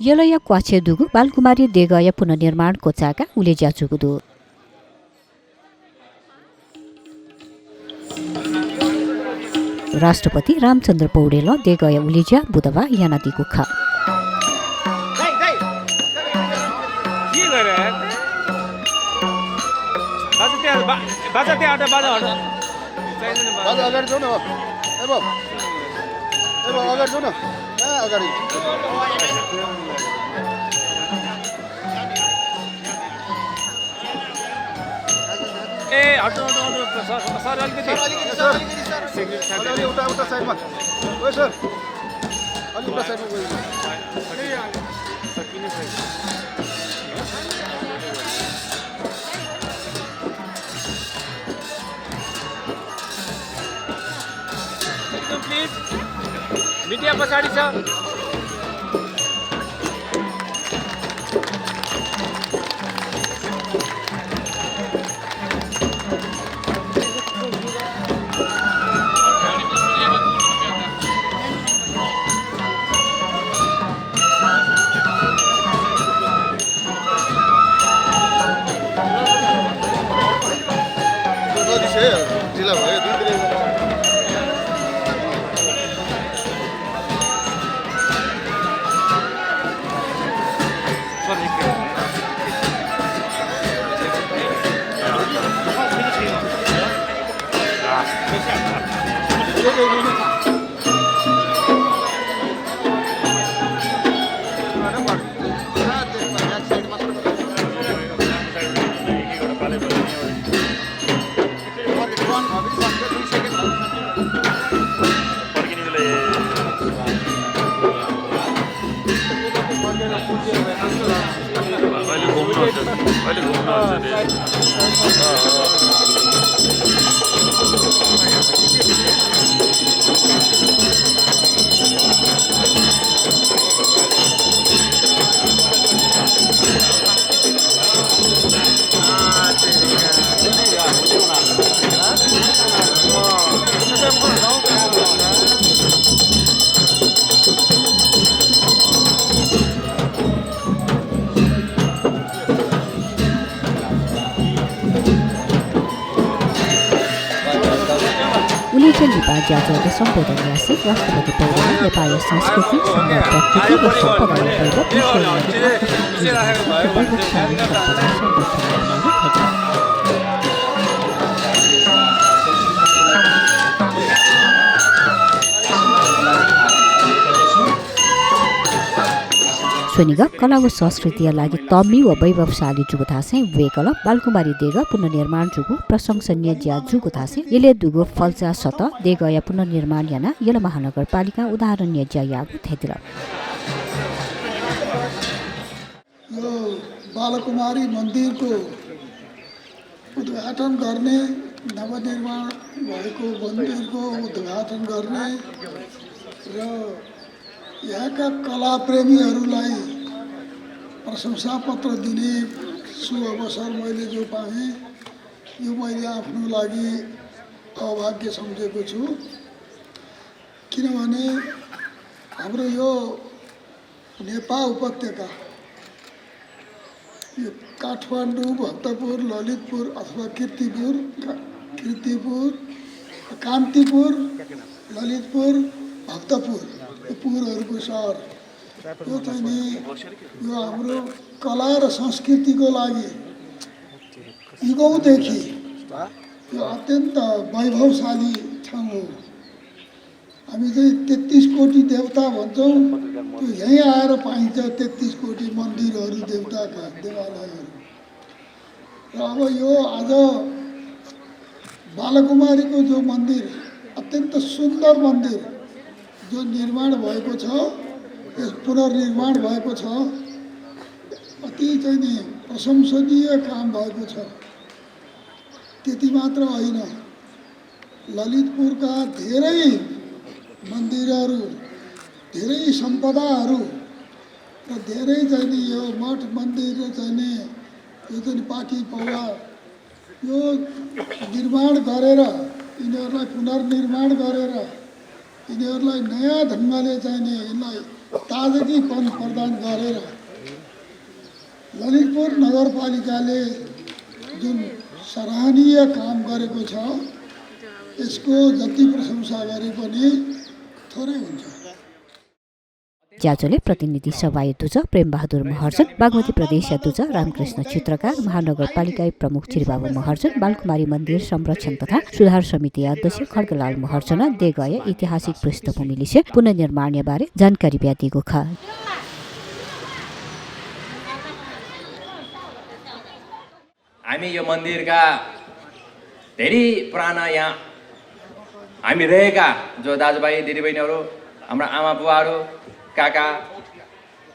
यलय क्वाछे दुगु बालकुमारी देगय पुनर्निर्माण कोचाका उले ज्याचुगुदु राष्ट्रपति रामचन्द्र पौडेल देगय उलिज्या बुधबार यानादिको ख सर अलिकति उता साइडमा सर अलि उता साइडमा प्लिज मिडिया पछाडि छ जिल्ला भयो उलेख्य लिपा ज्याजोले सम्बोधन यासिक राष्ट्रपति पौडेल नेपाली संस्कृति संघ प्रकृति र सम्पदालाई स्वनिग कला व संस्कृतिಯ लागि तम्मी व वैभवशाली जुगु थासे वेकल बालकुमारी देग पुनर्निर्माण जुगु प्रशंसनीय ज्या जुगु थासे यले दुगु फलचा सत देगया पुनर्निर्माण याना यल महानगरपालिका उदाहरणीय ज्या यागु थेतिर यो बालकुमारी मन्दिरको उद्घाटन गर्ने नवनिर्माण भएको मन्दिरको उद्घाटन गर्ने र यहाँका कलाप्रेमीहरूलाई प्रशंसा पत्र दिने सुअवसर मैले जो पाएँ यो मैले आफ्नो लागि अभाग्य सम्झेको छु किनभने हाम्रो यो नेपाल उपत्यका यो काठमाडौँ भक्तपुर ललितपुर अथवा कीर्तिपुर कान्तिपुर ललितपुर भक्तपुर यो पुरहरूको सहर यो चाहिँ नि यो हाम्रो कला र संस्कृतिको लागि युगौँदेखि यो अत्यन्त वैभवशाली ठाउँ हो। हामी चाहिँ 33 कोटी देवता भन्छौँ त्यो यहीँ आएर पाइन्छ 33 कोटी मन्दिरहरू देवताका देवालयहरू र अब यो आज बालकुमारीको जो मन्दिर अत्यन्त सुन्दर मन्दिर जो निर्माण भएको छ यस पुनर्निर्माण भएको छ अति चाहिँ नि प्रशंसनीय काम भएको छ। त्यति मात्र होइन ललितपुरका धेरै मन्दिरहरू धेरै सम्पदाहरू र धेरै चाहिँ नि यो मठ मन्दिर र चाहिँ नि यो चाहिँ पाठी पौवा यो निर्माण गरेर यिनीहरूलाई पुनर्निर्माण गरेर यिनीहरूलाई नयाँ ढङ्गले चाहिँ नि यसलाई ताजगी प्रदान गरेर ललितपुर नगरपालिकाले जुन सराहनीय काम गरेको छ यसको जति प्रशंसा गरे पनि थोरै हुन्छ। ज्याजोले प्रतिनिधि सभा अध्यक्ष प्रेमबहादुर महर्जन, बागमती प्रदेश अध्यक्ष रामकृष्ण चित्रकार, महानगरपालिका प्रमुख चिरबाबु महर्जन, बालकुमारी मन्दिर संरक्षण तथा सुधार समिति अध्यक्ष खड्गलाल महर्जन देगय ऐतिहासिक पृष्ठभूमिले से पुनर्निर्माण बारे जानकारी दिएको छ। हामी यो मन्दिरका धेरै पुराना यहाँ हामी रहेका जो दाजुभाइ दिदीबहिनीहरू, हाम्रा आमा बुवाहरू, काका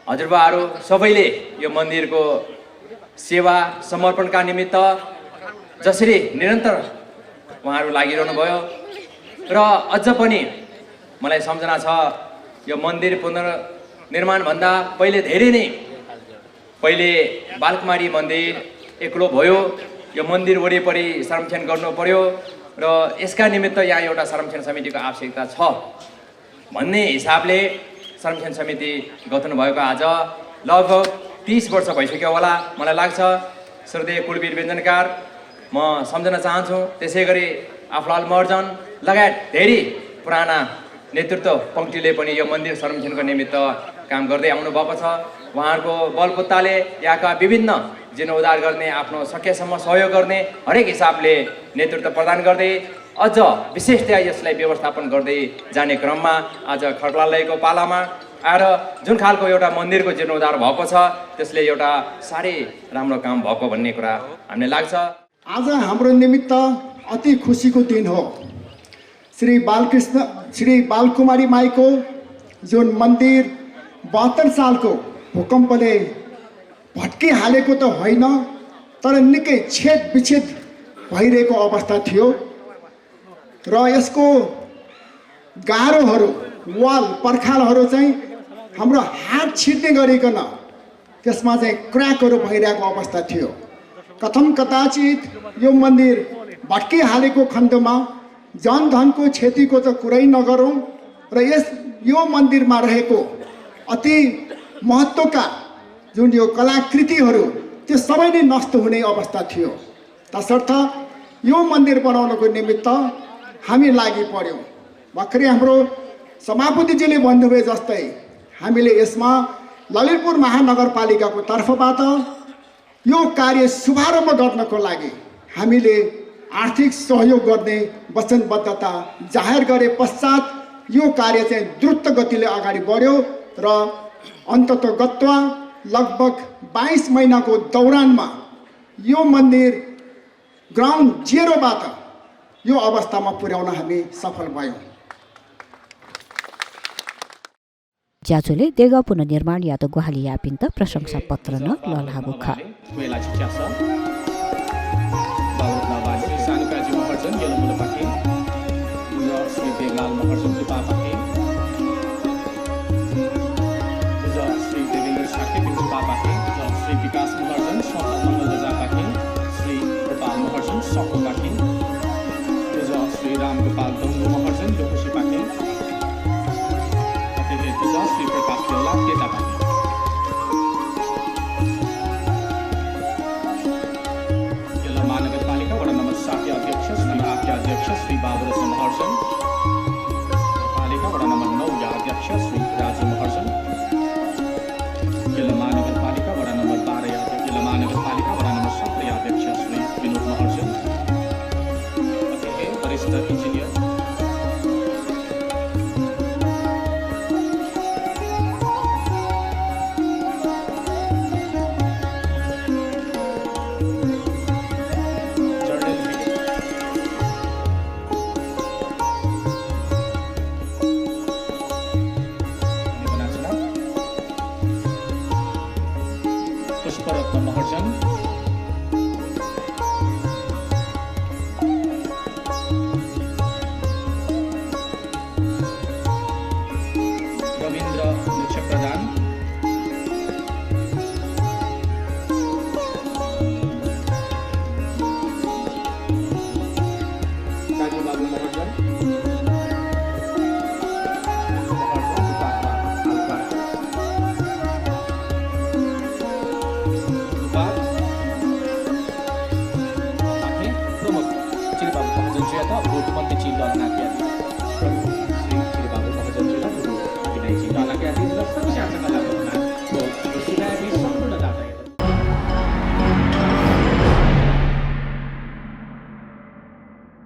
हजुरबाहरू सबैले यो मन्दिरको सेवा समर्पणका निमित्त जसरी निरन्तर उहाँहरू लागिरहनु भयो र अझ पनि मलाई सम्झना छ यो मन्दिर पुनर्निर्माणभन्दा धेरै नै पहिले बालकुमारी मन्दिर एक्लो भयो। यो मन्दिर वरिपरि संरक्षण गर्नु पर्यो र यसका निमित्त यहाँ एउटा संरक्षण समितिको आवश्यकता छ भन्ने हिसाबले संरक्षण समिति गठन भएको आज लगभग 30 वर्ष भइसक्यो होला मलाई लाग्छ। श्रद्धेय कुलवीर व्यञ्जनकार म सम्झन चाहन्छु, त्यसै गरी आफलाल महर्जन लगायत धेरै पुराना नेतृत्व पङ्क्तिले पनि यो मन्दिर संरक्षणको निमित्त काम गर्दै आउनु भएको छ। उहाँहरूको बलबुत्ताले यहाँका विभिन्न जीर्णोद्धार गर्ने, आफ्नो सकेसम्म सहयोग गर्ने हरेक हिसाबले नेतृत्व प्रदान गर्दै अझ विशेषतया यसलाई व्यवस्थापन गर्दै जाने क्रममा आज खड्गलालको पालामा आएर जुन खालको एउटा मन्दिरको जीर्णोद्धार भएको छ त्यसले एउटा साह्रै राम्रो काम भएको भन्ने कुरा हामीलाई लाग्छ। आज हाम्रो निमित्त अति खुसीको दिन हो। श्री बालकुमारी माईको जुन मन्दिर 72 सालको भूकम्पले भत्किहालेको त होइन, तर निकै छेद विच्छेद भइरहेको अवस्था थियो र यसको गाह्रोहरू वाल पर्खालहरू चाहिँ हाम्रो हात छिर्ने गरिकन त्यसमा चाहिँ क्र्याकहरू भइरहेको अवस्था थियो। कथम कदाचित यो मन्दिर भत्किहालेको खण्डमा जनधनको क्षतिको त कुरै नगरौँ र यो मन्दिरमा रहेको अति महत्त्वका जुन यो कलाकृतिहरू त्यो सबै नै नष्ट हुने अवस्था थियो। तसर्थ यो मन्दिर बनाउनको निमित्त हामी लागि पर्यौँ। भर्खरै हाम्रो सभापतिजीले भन्नुभयो जस्तै हामीले यसमा ललितपुर महानगरपालिकाको तर्फबाट यो कार्य शुभारम्भ गर्नको लागि हामीले आर्थिक सहयोग गर्ने वचनबद्धता जाहेर गरे पश्चात यो कार्य चाहिँ द्रुत गतिले अगाडि बढ्यो र अन्ततोगत्वा लगभग 22 महिनाको दौरानमा यो मन्दिर ग्राउन्ड जेरोबाट यो अवस्थामा पुर्याउन हामी सफल भयौँ। ज्याजोले देगा पुनर्निर्माण या त गुहाली यापिन त प्रशंसा पत्र न ललागु ख विकास महर्जन मङ्गल जापाके श्री गोपाल महर्जन सको पाके श्री राम गोपाल दङ्गु महर्जन लोकसी पाके श्री प्रकाश देवला केटा पाके महानगरपालिका वडा नम्बर 7 अध्यक्ष श्री 8 अध्यक्ष श्री बाबुरत्न महर्जन, पालिका वडा नम्बर 9 अध्यक्ष श्री राजु महर्जन, महानगरपालिका वडा नम्बर 12 महानगरपालिका वडा नम्बर 17 अध्यक्ष श्री विनोद महर्जन, वरिष्ठ इन्जिनियर पुष्परत्न महर्जन, रविन्द्र निक्षक प्रधान, राजूबाबु महर्जन, विषयतः भोटुमन्ते चिन्तनं नाक्रिया